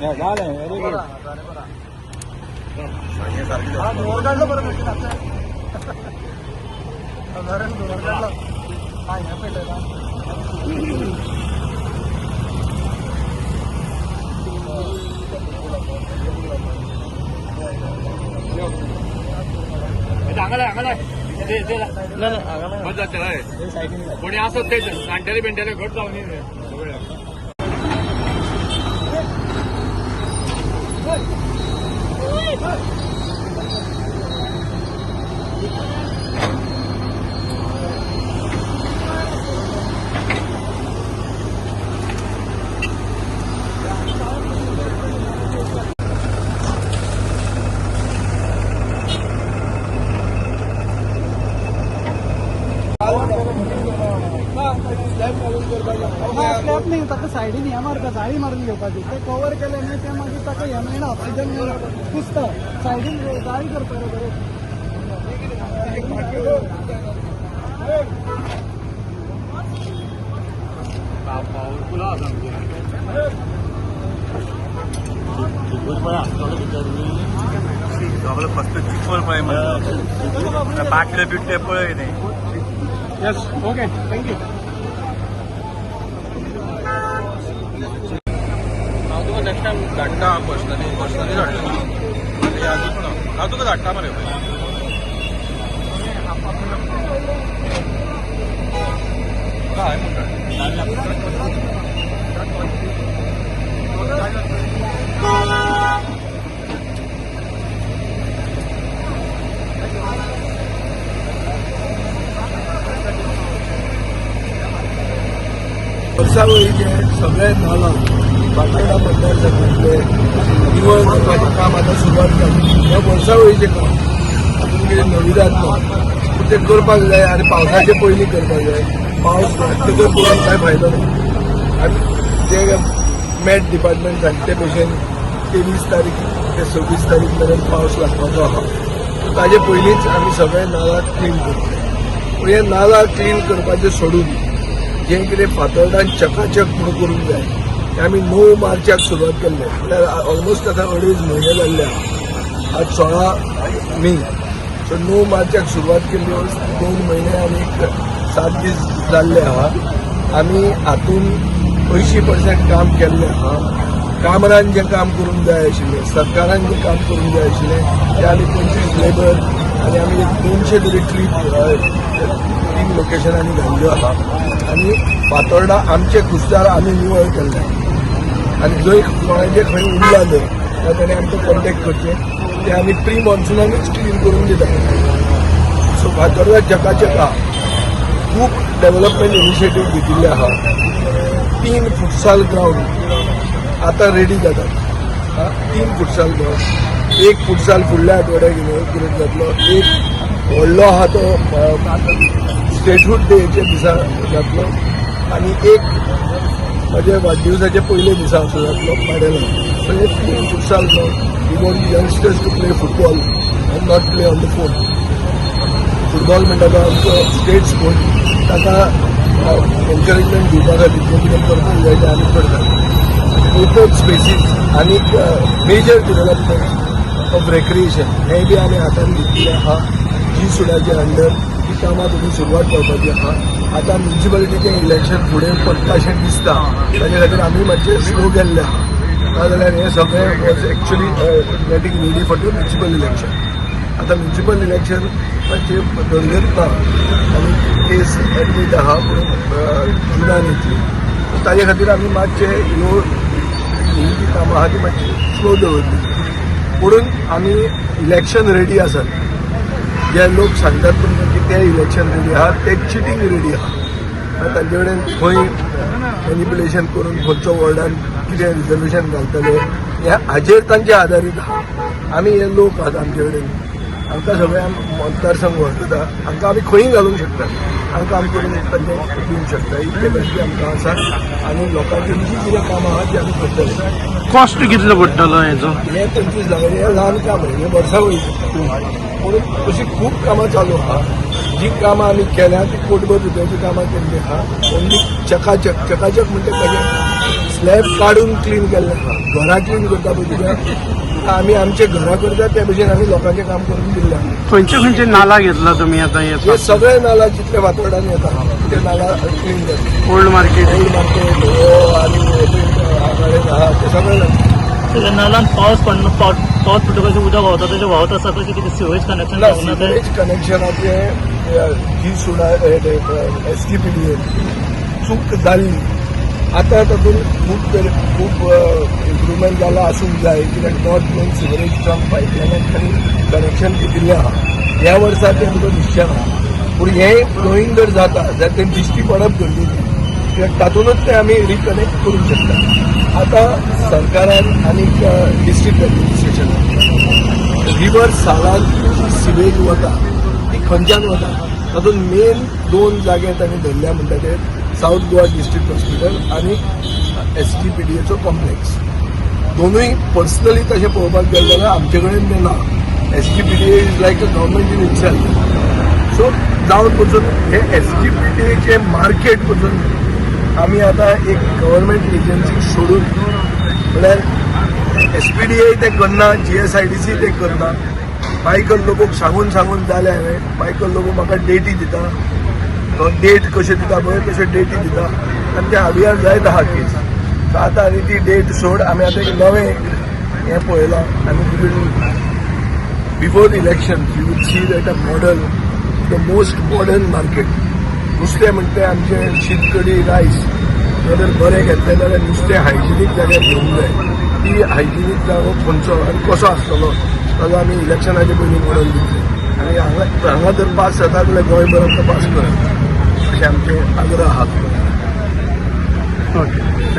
जालें, very good. हा, धुंवर काडलो बरं बेगीन आतां. हजारान धुंवर काडलो. हा, हें पेटयलां. हांगा हांगा ते ते बस जातलें. कोणी आसत ते जाणटेले बिणटेले घट जावन न्ही सगळे. हा, स्लॅब न्ही, ताका सायडीन हें मारता, जाळी मारून घेवपाची. ते कवर केलें न्ही, ते मागीर ताका हें मेळना, ऑक्सिजन मेळना, कुसता. सायडीन जाळी करता रे बरें. पावरफुल आसा आमचें. सगळें फक्त चिखोल पळय मरे, बाटले बिटले पळय न्ही. Yes, okay, thank you. हांव तुका नेक्स्ट टायम धाडटा पर्सनली, पर्सनली धाडटा तुका, यादूच ना. हांव तुका धाडटा मरे पळय. तुका हांवें म्हणटा. वर्सावळीचे सगळे नाला बांदोडा मतदारसंघातले निवळ करपाचें काम आतां सुरवात जाली. ह्या वर्सावळीचें काम हातूंत कितें नविदाद ना, पूण तें करपाक जाय आनी पावसाचे पयलीं करपाक जाय. पावस लागतकच करून कांय फायदो ना. आनी जे मॅट डिपार्टमेंट सांगते भशेन 23 तारीख ते 26 तारीख मेरेन पावस लागपाचो आहा. ताजे पयलींच आमी सगळे नाला क्लीन करतले. पूण हे नाला क्लीन करपाचें सोडून जें कितें फातर्डान चकाचक म्हणून करूंक जाय तें आमी 9 मार्चाक सुरवात केल्लें, म्हणल्यार ऑलमोस्ट आतां अडेज म्हयने जाल्ले आहा. आज 16 मे. सो 9 मार्चाक सुरवात केल्ली, 2 म्हयने आनी 7 दीस जाल्ले आहा. आमी हातून 80% काम केल्लें आहा. कामरान जें काम करूंक जाय आशिल्लें, सरकारान जें काम करूंक जाय आशिल्लें तें आमी 25 लेबर आनी आमी एक 200 तरी ट्रीप 3 लोकेशनांनी घाल्ल्यो आहा आनी फातोर्डा आमचे खुस्तार आमी निवळ केल्ले. आनी जंय कोणाचे खंय उरला न्हय जाल्यार ताणें आमकां कॉन्टेक्ट करचें, ते आमी प्री मॉन्सुनानूच क्लीन करून दिता. सो फातोर्डा चकाचक आहा. खूब डेव्हलपमेंट इनिशिएटीव घेतिल्ले आहा. 3 फुटसाल ग्रावंड आतां रेडी जातात. 3 फुटसाल ग्रावंड, एक फुटसाल फुडल्या आठवड्याक इनॉग्रेट जातलो, एक व्हडलो आहा तो स्टेटहूड डेच्या दिसा जातलो आनी एक म्हज्या वाडदिवसाच्या पयले दिसा असो जातलो पाडेला. सो हे 3 futsal ground. We want youngsters to play football and not play on the phone. Football म्हणटा तो आमचो स्टेट स्पोर्ट. ताका एनकरेजमेंट दिवपा खातीर जें कितें करपाक जाय तें आमी करतात. ओपन स्पेसीस आनीक मेजर डेव्हलपमेंट ऑफ रेक्रिएशन हें बी आमी हातान घेतिल्लें आहा. जी सुडाचे अंडर ही कामां तुमी सुरवात जावपाची आहा. आतां म्युनिसिपालिटीचें इलेक्शन फुडें पडटा अशें दिसता, ताजे खातीर आमी मातशे स्लो गेल्ले आहा. नाजाल्यार हें सगळें was actually getting ready for the municipal election. आतां म्युनिसिपल इलेक्शन मातशें धरलेंच ना आनी केस एडमीट आहा म्हणून जुनान येतली. ताजे खातीर आमी मातशे ह्यो ही जी कामां आहा ती मातशी स्लो दवरली. म्हणून आमी इलेक्शन रेडी आसात. जे लोक सांगतात तुमकां की ते इलेक्शन रेडी आहा, ते चिटींग रेडी आहा. तांचे कडेन खंय मॅनिपुलेशन करून खंयचो वॉर्डान कितें रिजर्वेशन घालतले हे हाजेर तांचे आदारीत आहा. आमी हे लोक आहात, आमचे कडेन आमकां सगळ्यांक मतदारसंघ वळखता. हांकां आमी खंयूय घालूंक शकता, हांकां आमी करून तांचे दिवंक शकता. ही कॅपॅसिटी आमकां आसा आनी लोकांची जी कितें कामां आहा ती आमी करतले. कॉस्ट कितलो पडटलो हेजो? हे 25 लाखाचें हें ल्हान काम न्ही, हें वर्सा वयलें. पूण अशी खूब कामां चालू आहा. जी कामां आमी केल्या ती कोटभर रुपयाची कामां केल्ली आहा. ओन्ली चकाचक. चकाचक म्हणजे कशें? स्लॅब काडून क्लीन केल्लें आहा. घरां क्लीन करता पळय तुज्या, आमी आमचे घरां करता त्या भशेन आमी लोकांचें काम करून दिल्लें आहा. खंयचे खंयचे नाला घेतला तुम्ही आता? हे सगळे नाला जितले वातोर्डान येता ते नाला क्लीन जाता. Old market. ओल्ड मार्केट हो आनी आगाडे आहा ते सगळे नाला. त्या नाल्यान पावस पडून पावस पावस पडटकच उदक व्हांवता, तशें व्हांवत आसा, तशें कितें सिवेज कनेक्शन ना. जावंक ना तें? सिवरेज कनेक्शनाचे जी सुडा एसजीपीडीए चूक जाल्ली, आतां तातूंत खूब खूब इम्प्रुवमेंट जाला आसूंक जाय, कित्याक नॉर्थ गोवन सिवरेज ट्रंक पायपलायनाक तांणी कनेक्शन दिल्लें आहा. ह्या वर्सा तें तुका दिसचें ना, पूण हें फ्लोईंग जर जाता जाल्यार तें दिश्टी पडप गरजेचें, कित्याक तातूंतच तें आमी रिकनेक्ट करूंक शकता. आतां सरकारान आनी डिस्ट्रिक्ट एडमिनिस्ट्रेशनान रिवर सालान जी सिवेज वता ती खंयच्यान वता, तातूंत मेन दोन जागे तांणी धरल्या म्हणटा ते सावथ गोवा डिस्ट्रिक्ट हॉस्पिटल आनी एसजीपीडीएचो कॉम्प्लेक्स. दोनूय पर्सनली तशें पळोवपाक गेलें जाल्यार आमचे कडेन तें ना. SGPDA is like a government in itself, so जावन पसून हे एसजीपीडीएचे मार्केट पसून आमी आतां एक गव्हर्मेंट एजन्सी सोडून, म्हळ्यार एसपीडीए ते करना, जीएसआयडीसी ते करना. मायकल लोबोक सांगून सांगून जालें हांवें. मायकल लोबो म्हाका डेटी दिता, तो डेट कश्यो दिता पळय तश्यो डेटी दिता आनी ते हावियार जायत आहा केस. सो आतां आनी ती डेट सोड, आमी आतां एक नवें हें पळयलां आनी will before election you will see that a model, the most modern market. नुस्तें म्हणटा तें आमचें शीत, कडी, रायस जर बरें घेतलें जाल्यार नुस्तें हायजिनीक जाग्यार घेवंक जाय. ती हायजिनीक जागो खंयचो आनी कसो आसतलो ताजो आमी इलेक्शनाचे पयलीं मॉडल दितले आनी हांगा हांगा जर पास जाता जाल्यार गोंयभर आमकां पास करप अशें आमचें आग्रह आहा. ओके.